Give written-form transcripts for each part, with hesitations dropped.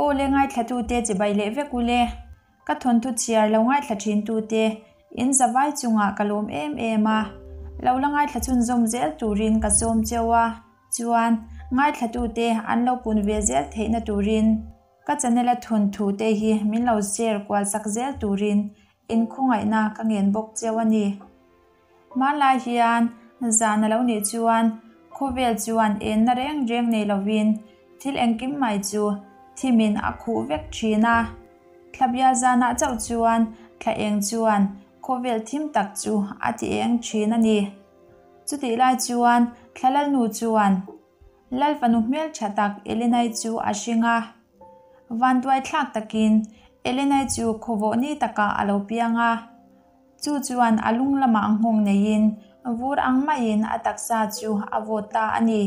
Aw le ngaithlatute chibai leh vek u le. Ka thawnthu chhiar lo ngaithla thintute in zavai chungah ka lawm em em a. Lo la ngaithla chhunzawm zel turin ka sawm cheu a, chuan ngaithlatute an lo pun ve zel theihna turin ka channel a thawnthu te hi min lo share kual sak zel turin inkhawngaihna ka ngen bawk cheu a ni. Hmanlai hian zan a lo nih chuan khawvel chuan enna reng reng nei lovin thil engkim mai chu thimin a khuh vek thin a. Thlabial zanah chauh chuan thla eng chuan khawvel thim tak chu a ti eng thin a ni. Chutih lai chuan Thlalalnu chuan Lalfanu hmeltha tak Elenai chu a hring a. Vanduai thlak takin Elenai chu khawvawh ni takah a lo piang a. Chu chuan a lung lamah nghawng neiin vur ang maiin a taksa chu a vawt ta a ni.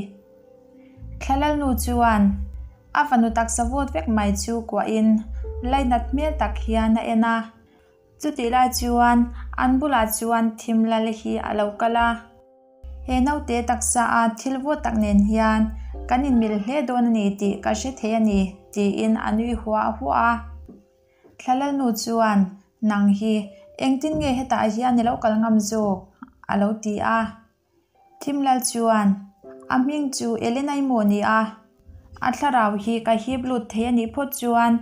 Thlalalnu chuan a fanu taksa vawt vek mai chu kuahin lainat hmel tak hian a en a. Chutih lai chuan an bulah chuan thim lal hi a lo kal a. He naute taksa a thil vawt tak nen hian kan inmil hle dawn a ni tih ka hre thei a ni, tiin a nui huah huah a. Thlalalnu chuan, Nang hi engtin nge hetah hian i lo kal ngam zawk? a lo ti a. Thimlal chuan, A hming chu Elenai maw ni a? A thlarau hi ka hip lut thei a nih phawt chuan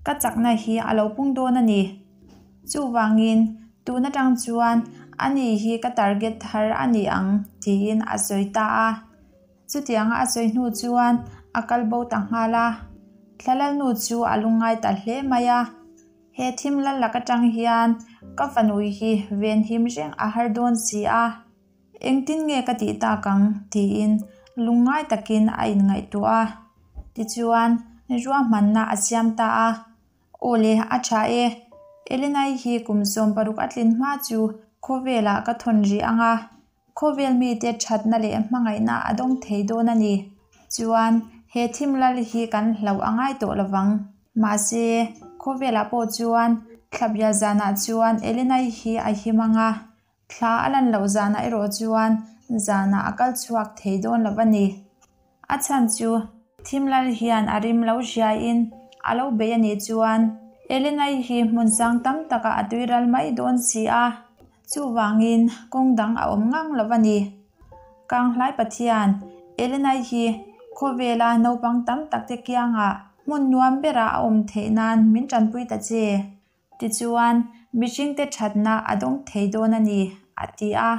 ka chakna hi a lo pung dawn a ni. Chuvangin, tun atang chuan ani hi ka target thar a ni ang, tiin a sawi ta a. Chutianga a sawi hnu chuan a kal bo ta nghal a. Thlalalnu chu a lungngai ta hle mai a. He thim lal lak atang hian ka fanui hi venhim reng a har dawn si a. Engtin nge ka tih tak ang? tiin lungngai takin a inngaihtuah a. Tichuan, ruahmanna a siam ta a. Aw le, a tha e. Elenai hi kum 16 a tlin hma chu khawvelah ka thawn rih ang a. Khawvel mite thatna leh hmangaihna a dawng thei dawn a ni. Chuan, he thim lal hi kan hlauh a ngai tawh lovang. Mahse, khawvelah pawh chuan thlabia zanah chuan Elenai hi a him ang a, thla a lan loh zanah erawh chuan zanah a kal chhuak thei dawn lo a ni. A chhan chu Thimlal hian a rim lo hriain a lo bei a nih chuan Elenai hi hmun sang tam takah a tui ral mai dawn si a, chuvangin kawng dang a awm ngang lo a ni. Kanghlai Pathian, Elenai hi khawvela naupang tam takte kiangah hmun nuam bera a awm theih nan min tanpui ta che. Tichuan, mihringte thatna a dawng thei dawn a ni, a ti a.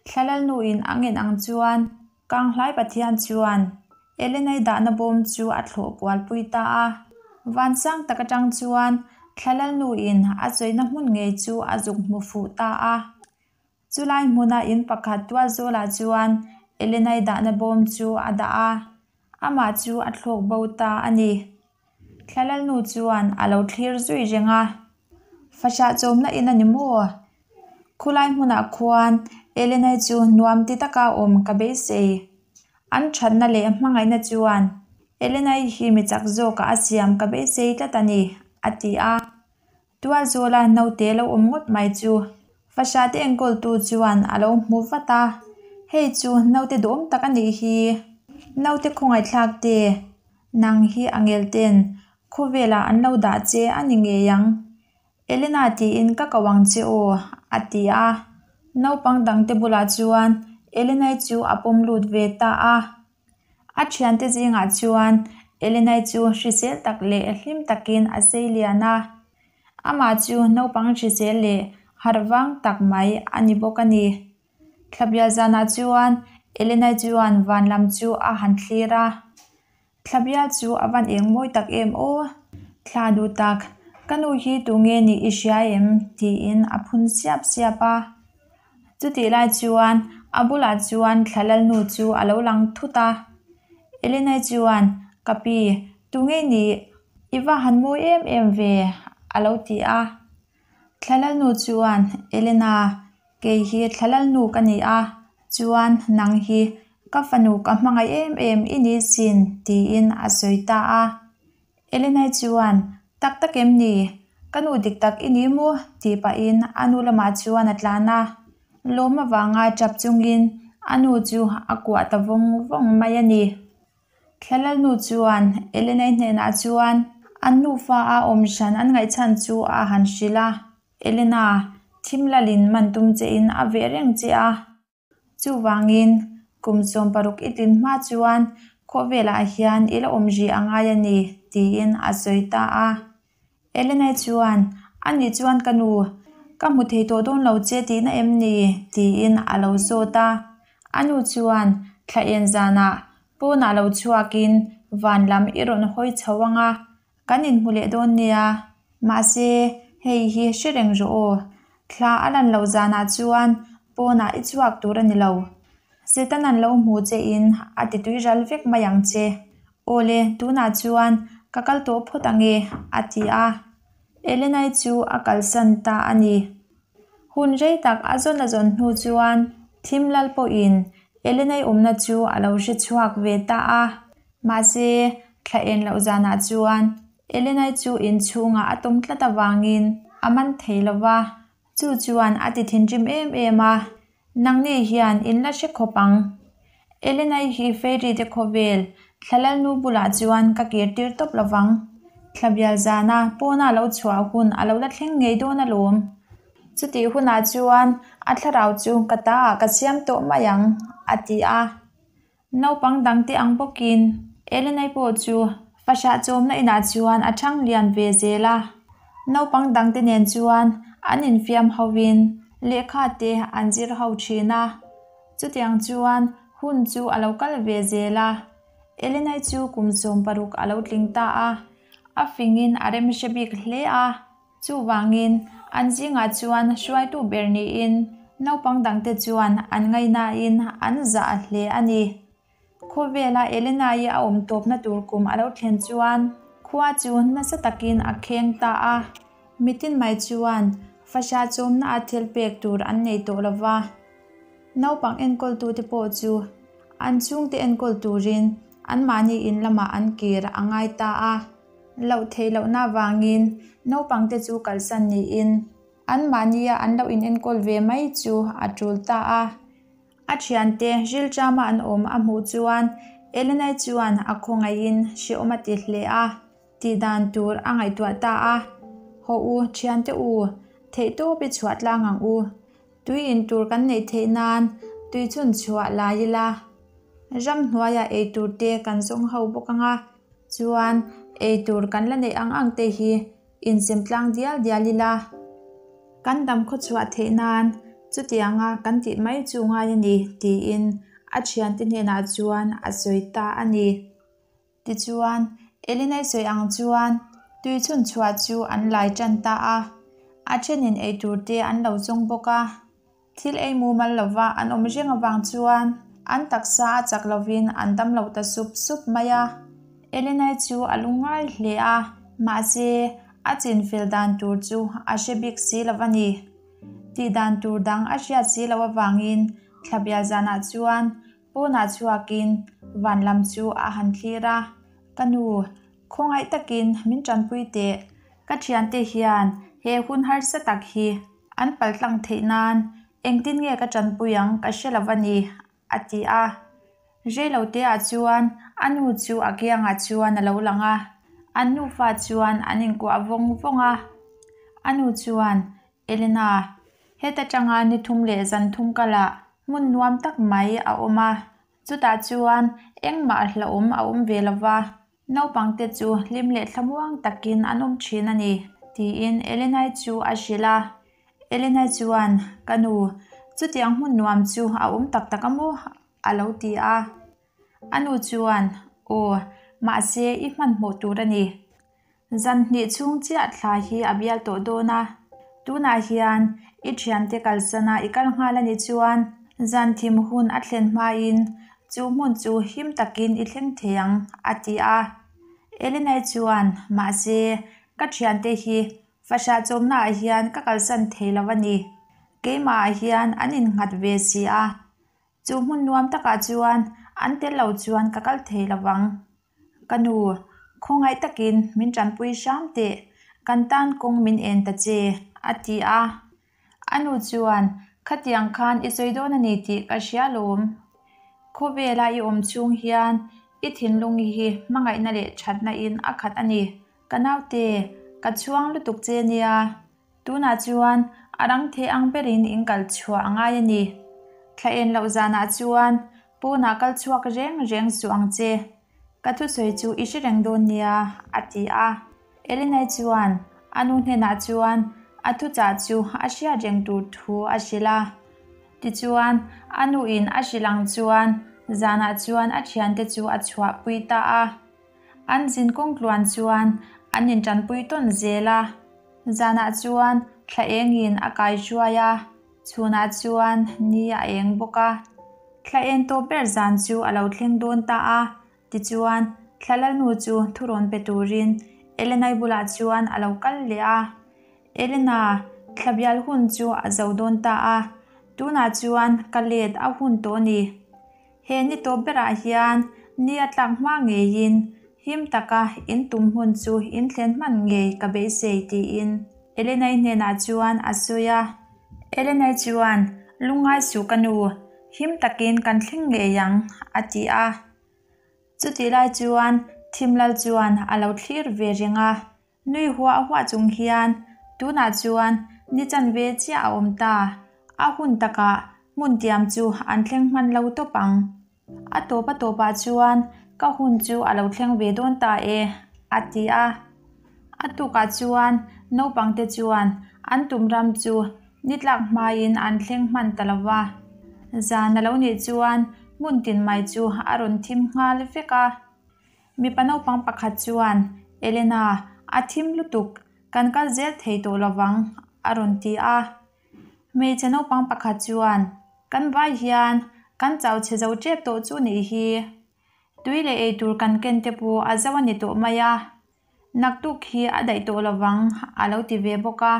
Thlalalnuin a ngen ang chuan Kanghlai Pathian chuan Elenai dahna bawm chu a thlawh kual pui ta a. Vansang tak atang chuan Thlalalnuin a chawina hmun ngei chu a zuk hmu fuh ta a. Chulai hmuna in pakhat tualzawlah chuan Elenai dahna bawm chu a dah a, amah chu a thlawk bo ta a ni. Thlalalnu chuan a lo thlir zui reng a, Fahrah chawmna in a ni maw? Khulai hmunah khuan Elenai chu nuam ti taka awm ka beisei. An thatna leh hmangaihna chuan Elenai hi mi chak zawkah a siam ka beisei tlat a ni, a ti a. Tualzawla naute lo awm ngawt mai chu Fahrahte enkawltu chuan a lo hmu vat a, Hei chu naute duhawm tak a nih hi. Naute khawngaihthlak te, nang hi a ngel ten khawvelah an lo dah che a ni ngei ang. Elena tiin ka ko ang che aw, a ti a. Naupang dangte bulah chuan Elena-i chu a pawm lut ve ta a. A thiante zingah chuan Elenai chu hrisel tak leh hlim takin a sei lian a. Amah chu naupang hrisel leh harh vang tak mai a ni bawk a ni. Thlabial zanah chuan Elenai chuan van lam chu a han thlir a. Thlabial chu a van eng mawi tak em aw? Thla duh tak, ka nu hi tunge nih i hria em? tiin a phun siap siap a. Chutih lai chuan a bulah chuan Thlalalnu chu a lo lang thut a. Elenai chuan, Ka pi, tunge nih? I va han mawi em em ve, a lo ti a. Thlalalnu chuan, Elena, kei hi Thlalalnu ka ni a, chuan nang hi ka fanu ka hmangaih em em i ni sin, tiin a sawi ta a. Elenai chuan, Tak tak em ni? Ka nu dik tak i ni maw? tih pahin a nu lamah chuan a tlan a. Lawm avanga tap chungin a nu chu a kuah ta vawng vawng mai a ni. Thlalal nu chuan Elenai hnenah chuan. An nufa a awm hran an ngaih chhan chu a han hrilh a, Elena, thim lalin man tum chein a veh reng che a. Chuvangin, kum 16 i tlin hma chuan khawvelah hian i la awm rih a ngai a ni, tiin a sawi ta a. Elena chuan, A nih chuan ka nu, ka hmu thei tawh dawn lo che tihna em ni? tiin a lo zawt a. A nu chuan, Thla en zanah pawnah lo chhuakin van lam i rawn hawi chho ang a, kan inhmu leh dawn nia. Mahse, hei hi hre reng rawh aw. Thla a lan loh zanah chuan pawnah i chhuak tur a ni lo. Setanan lo hmu che in a ti tui ral vek mai ang che. Awle, tunah chuan ka kal tawh phawt ang e, a ti a. Elenai chu a kalsan ta a ni. Hun rei tak a zawn a zawn hnu chuan thim lal pawhin Elenai awmna chu a lo hre chhuak ve ta a. Mahse, thla en loh zanah chuan Elenai chu inchhungah a tawm tlat avangin a man thei lo va, chu chuan a ti thinrim em em a, Nangni hian in la hre khawp ang. Elenai hi Fairy te khawvel Thlalalnu bulah chuan ka kir tir tawp lo vang. Thlabial zana pawna lo chhuah hun a lo la thleng ngei dawn alawm. Chutih hunah chuan a thlarau chu ka taah ka siam tawh mai ang, a ti a. Naupang dangte ang bawkin Elenai pawh chu fahrah chawmna inah chuan a thang lian ve zel a. Naupang dangte nen chuan an infiam hovin lehkha te an zir ho thin a. Chutiang chuan hun chu a lo kal ve zel a. Elenai chu kum 60 a lo tling ta a. A fingin a rem hre bik hle a. Chuvangin, an zingah chuan hruaitu ber niin naupang dangte chuan an ngaihnain an zah hle a ni. Khawvela Elena-i a awm tawpna tur kum a lo thlen chuan khua chu nasa takin a kheng ta a. Mitin mai chuan fahrah chawmna a thil pek tur an nei tawh lo va. Naupang enkawltute pawh chu an chhungte enkawl turin anmahni in lamah an kir a ngai ta a. Loh theih lohna avangin naupangte chu kalsan niin anmahnia an lo inenkawl ve mai chu a tul ta a. A thiante rilṭama an awm a hmuh chuan Elenai chuan a khawngaihin hrehawm a ti hle a, tih dan tur a ngaihtuah ta a. Haw u, thiante u, theihtawp i chhuah tlang ang u. Tui in tur kan neih theih nan tui chhun chhuah lai ila, ramhnuaiah ei tur te kan zawng ho bawk ang a, chuan ei tur kan la neih ang ang te hi insem tlang dial dial ila, kan dam khaw chhuah theih nan chutianga kan tih mai chu ngai a ni tiin a thiante hnenah chuan a sawi ta a ni. Tichuan, Elinai sawi ang chuan tui chhun chhuah chu an lai tan ta a, a thenin eitur te an lo zawng bawk a. Thil ei mumal lova an awm reng avang chuan an taksa a chak lovin an dam lo ta sup sup mai a. Elinai chu a lungngai hle a, mahse, a chinfel dan tur chu a hre bik si lo a ni. Tih dan tur dang a hriat si loh avangin thlabial zanah chuan Pawnah chhuakin van lam chu a han thlir a, Ka nu, khawngaih takin min tanpui teh. Ka thiante hian he hun harsa tak hi an paltlang theih nan engtin nge ka tanpui ang ka hre lo a ni, a ti a. Reiloteah chuan a nu chu a kiangah chuan a lo lang a, an nufa chuan an inkuah vawng vawng a. A nu chuan, Elena, heta tanga ni thum leh zan thum kalah hmun nuam tak mai a awm a, chutah chuan engmah hlauhawm a awm ve lo va, naupangte chu hlim leh thlamuang takin an awm thin a ni, tiin Elenai chu a hrilh a. Elenai chuan, Ka nu, chutiang hmun nuam chu a awm tak tak a maw? a lo ti a. A nu chuan, Aw, mahse i hmanhmawh tur a ni. Zan hnih chhung chiah thla hi a bial tawh dawn a, tunah hian i thiante kalsana i kal nghal a nih chuan zan thim hun a thlen hmain chu hmun chu him takin i thleng thei ang, a ti a. Elenai chuan, Mahse, ka thiante hi fahrah chawmnaah hian ka kalsan thei lo a ni. Keimahah hian an innghat ve si a, chu hmun nuam takah chuan an tel lo chuan ka kal thei lo vang. Ka nu, khawngaih takin min tanpui hram teh, kan tan kawng min en ta che, a ti a. A nu chuan, Khatiang khan i sawi dawn a ni tih ka hria lawm. Khawvela i awm chhung hian i thinlung hi hmangaihna leh thatna in a khat a ni. Ka naute, ka chhuang lutuk che nia. Tunah chuan a rang thei ang berin in kal chhuah a ngai a ni. Thla en loh zanah chuan pawnah kal chhuak reng reng suh ang che. Ka thusawi chu i hre reng dawn nia, a ti a. Elenai chuan a nu hnenah chuan a thuchah chu a hriat reng tur thu a hrilh a. Tichuan, a nuin a hrilh ang chuan zanah chuan a thiante chu a chhuahpui ta a. An zin kawng tluan chuan an intanpui tawn zel a. Zanah chuan thla engin a kai hruai a, chhunah chuan ni a eng bawk a. Thla en tawp ber zan chu a lo thleng dawn ta a, tichuan thla lalnu chu thurawn pe turin Elenai bulah chuan a lo kal leh a. Elena, thla bial hun chu a zo dawn ta a, tunah chuan ka let a hun tawh a ni. He ni tawp berah hian ni a tlak hma ngeiin him taka in tum hmun chu in thlen hman ngei ka beisei tiin Elenai hnenah chuan a sawi a. Elenai chuan, Lungngai suh ka nu, him takin kan thleng ngei ang, a ti a. Chutih lai chuan Thimlal chuan a lo thlir ve reng a. Nui huah huah chung hian, Tunah chuan ni chanve chiah a awm ta. A hun takah hmun tiam chu an thleng hman lo tawp ang. A tawp a tawpah chuan ka hun chu a lo thleng ve dawn ta e, a ti a. A tukah chuan naupangte chuan an tum ram chu ni tlak hmain an thleng hman ta lo va. Zan a lo nih chuan hmun tin mai chu a rawn thim nghal vek a. Mipa naupang pakhat chuan, Elena, a thim lutuk, kan kal zel thei tawh lovang, a rawn ti a. Hmeichhe naupang pakhat chuan, Kan vai hian kan chau chhe zo tep tawh chu nih hi. Tui leh eitur kan ken te pawh a zo a ni tawh mai a. Naktuk hi a daih tawh lovang, a lo ti ve bawk a.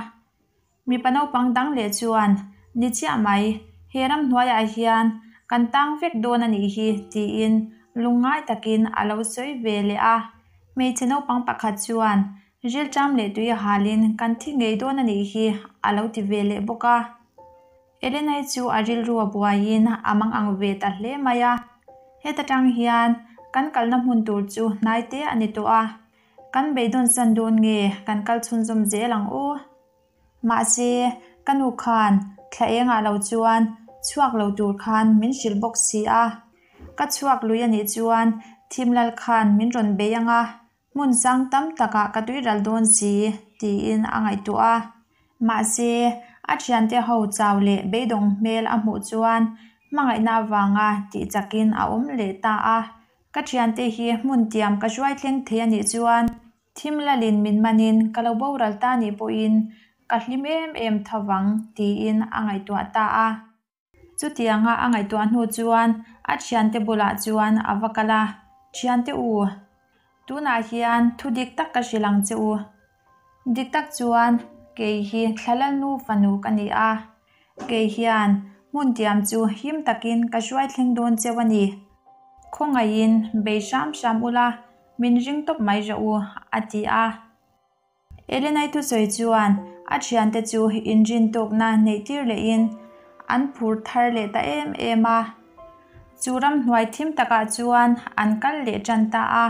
Mipa naupang dang leh chuan, Ni chiah mai, he ramhnuaiah hian kan tang vek dawn a nih hi, tiin lungngai takin a lo sawi ve leh a. Hmeichhe naupang pakhat chuan, Rilṭam leh tui halin kan thi ngei dawn a nih hi, a lo ti ve leh bawk a. Elenai chu a rilru a buaiin a mang ang ve ta hle mai a. Heta tang hian kan kalna hmun tur chu hnai te a ni tawh a. Kan beidawn san dawn nge kan kal chhunzawm zel ang aw? Mahse, ka nu khan thla engah lo chuan chhuak lo tur khan min hrilh bawk si a. Ka chhuak lui a nih chuan Thimlal khan min rawn bei ang a, hmun sang tam takah ka tui ral dawn si, tiin a ngaihtuah a. Mahse, a thiante ho chau leh beidawng hmel a hmuh chuan hmangaihna avanga tih chakin a awm leh ta a. Ka thiante hi hmun tiam ka hruai thleng thei a nih chuan Thim lalin min manin ka lo boral ta nih pawhin ka hlim em em tho vang tiin a ngaihtuah ta a. Chutianga a ngaihtuah hnu chuan a thiante bulah chuan a va kal a, Thiante u, tunah hian thu dik tak ka hrilh ang che u. Dik tak chuan kei hi Thlalalnu fanu ka ni a, kei hian hmun tiam chu him takin ka hruai thleng dawn cheu a ni. Khawngaihin bei hram hram ula, Min ring tawp mai rawh u, a ti a. Elenai thusawi chuan a thiante chu inrin tawkna neih tir lehin an phur thar leh ta em em a. Chu ramhnuai thim takah chuan an kal leh tan ta a.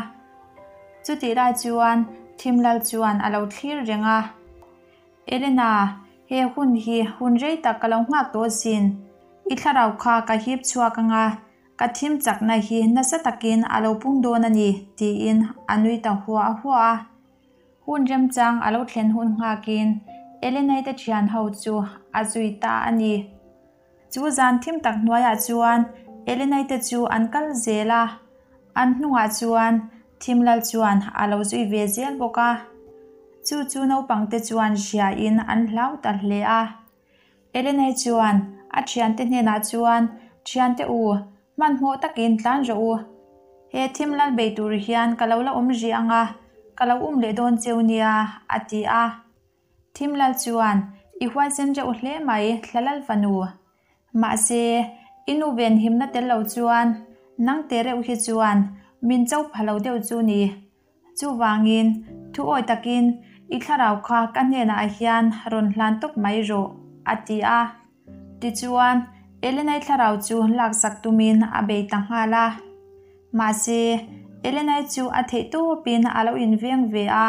Chutih lai chuan Thimlal chuan a lo thlir reng a. Elena, he hun hi hun rei tak ka lo nghak tawh sin. I thlarau kha ka hip chhuak anga, Ka thim chakna hi nasa takin a lo pung dawn a ni, tiin a nui ta huah huah a. Hun remchang a lo thlen hun nghakin Elenai te thian ho chu a zui ta a ni. Chu zan thim tak hnuaiah chuan Elenai te chu an kal zel a, an hnungah chuan Thimlal chuan a lo zui ve zel bawk a. Chu chu naupangte chuan hriain an hlau ta hle a. Elenai chuan a thiante hnenah chuan, Thiante u, hmanhmawh takin tlan rawh u. He thim lal bei tur hian ka lo la awm rih ang a, ka lo um leh dawn cheu nia, a ti a. Thim lal chuan, I huaisen reuh hle mai, thla lal fanu. Mahse, i nu venhimna tel lo chuan nang te reuh hi chuan min cho pha lo deuh chu ni. Chuvangin, thu awi takin i thlarau kha ka hnenah hian rawn hlan tawp mai rawh, a ti a. Tichuan, Elenai thlarau chu laksak tumin a bei ta nghal a. Mahse, Elenai chu a theih tawpin a lo inveng ve a.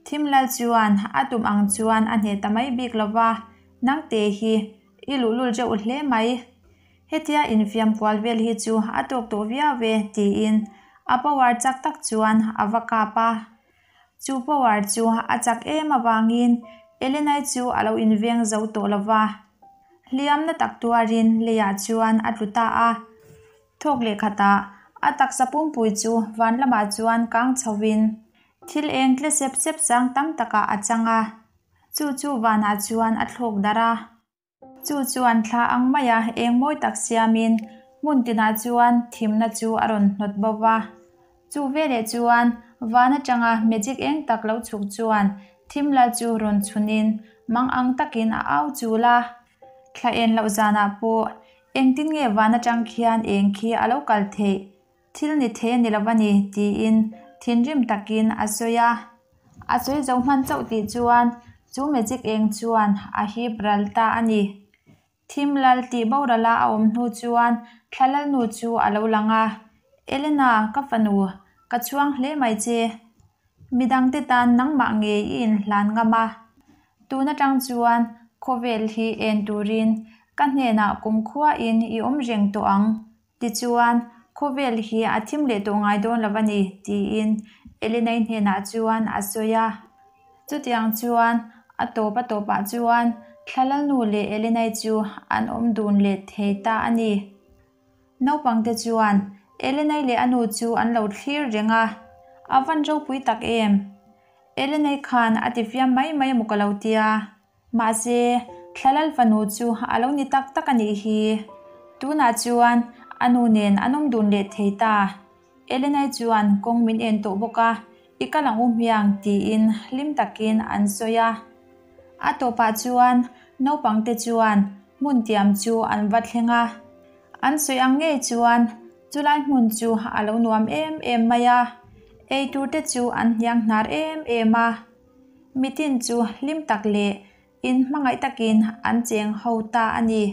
Thim lal chuan a tum ang chuan a hneh ta mai bik lo va, Nangte hi i luhlul reuh hle mai. Hetia infiam kual vel hi chu a tawk tawh viau e tiin a power chak tak chuan a va kap a. Chu power chu a chak em avangin Elenai chu a lo inveng zo tawh lo va. Hliamna tak tuarin leiah chuan a tlu ta a. Thawk leh khatah a taksa pumpui chu van lamah chuan kang chhovin thil eng tle sep sep sang tam takah a chang a. Chu chu vanah chuan a thlawk darh a. Chu chuan thla ang maia eng mawi tak siamin hmun tinah chuan thimna chu a rawn hnawt bo va. Chu veleh chuan van atanga magic eng tak lo chhuk chuan thim lal chu rawn chhunin mang ang takin a au chul a. Thla en loh zanah pawh engtin nge van atang khian eng khi a lo kal theih? Thil ni thei a ni lo a ni, tiin thinrim takin a sawi a. A sawi zo hman chauh tih chuan chu magic eng chuan a hip ral ta a ni. Thim lal tih borala a awm hnu chuan thla lalnu chu a lo lang a, Elena, ka fanu, ka chhuang hle mai che. Midangte tan nangmah ngei i inhlan ngam a. Tun atang chuan khawvel hi en turin ka hnenah kumkhuain i awm reng tawh ang. Tichuan, khawvel hi a thim leh tawh ngai dawn lo a ni, tiin Elenai hnenah chuan a sawi a. Chutiang chuan a tawp a tawpah chuan Thlalalnu leh Elenai chu an awm dun leh thei ta a ni. Naupangte chuan Elenai leh a nu chu an lo thlir reng a, A van ropui tak em? Elenai khan a ti fiam mai mai emaw ka lo tia. Mahse, Thlalal fanu chu a lo ni tak tak a nih hi. Tunah chuan a nu nen an awm dun leh thei ta. Elenai chuan kawng min en tawh bawk a, i kal ang u hmiang tiin hlim takin an sawi a. A tawpah chuan naupangte chuan hmun tiam chu an va thleng a. An sawi ang ngei chuan chulai hmun chu a lo nuam em em mai a, eitur te chu an hniang hnar em em a. Mitin chu hlim tak leh inhmangaih takin an cheng ho ta a ni.